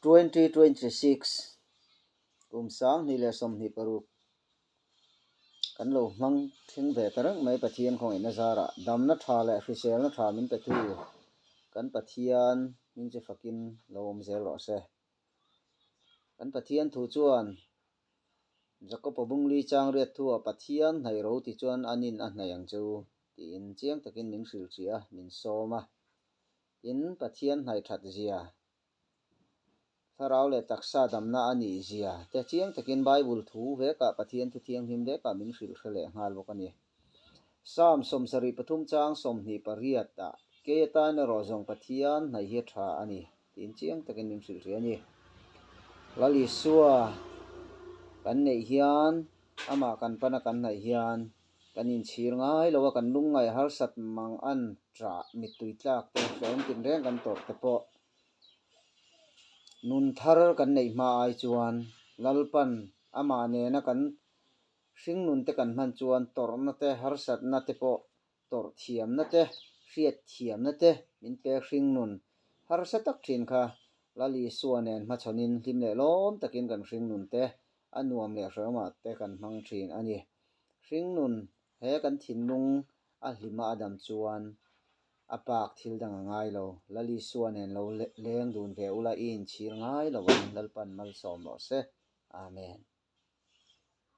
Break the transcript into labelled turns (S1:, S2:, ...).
S1: 2026 kum 2026 kan lo hmang thleng ve ta reng mai Pathian khawngaihna zarah damna tha leh hriselna tha min petu kan Pathian hming chu fakin lo awm zel rawh se. Kan Pathian thu chuan Jakob-a bungli chang riat thu-ah Pathian hnaih ro ti chuan an in a hnaih ang che u tiin chiang takin min hrilh hrih a, min sawm a. Tin, Pathian hnaih that zia, thlarau leh taksa damna a nih zia te chiang takin Bible thu vekah Pathian thu thianghlim vekah min hrilh hre leh nghal bawk a ni. Psalm 73 chang 28 ah, Kei atan erawh zawng Pathian hnaih hi a tha a ni, tiin chiang takin min hrilh hrih a ni. Lal Isua kan neih hian, amah kan pana kan hnaih hian, Kan inchhir ngai lo a, kan lungngai harsat mang an ṭah mittui tlak te, hrehawm tinreng kan tawrh te pawh nun thar kan neih hma ai chuan Lalpan amah nena kan hringnun te kan hman chuan tawrhna te, harsatna te pawh tawrh thiamna te, hriat thiamna te min pek hringnun harsa tak ṭhin kha Lal Isua nen hmachhawnin hlim leh lawm takin kan hringnun te a nuam leh hrehawmah te kan hmang ṭhin a ni. Hringnun he kan thinlung a hlima a dam chuan a pak thil dang a ngai lo. Lal Isua nen lo leng dun ve ula i inchhir ngai lo ang Lalpan malsawm rawh se. Amen.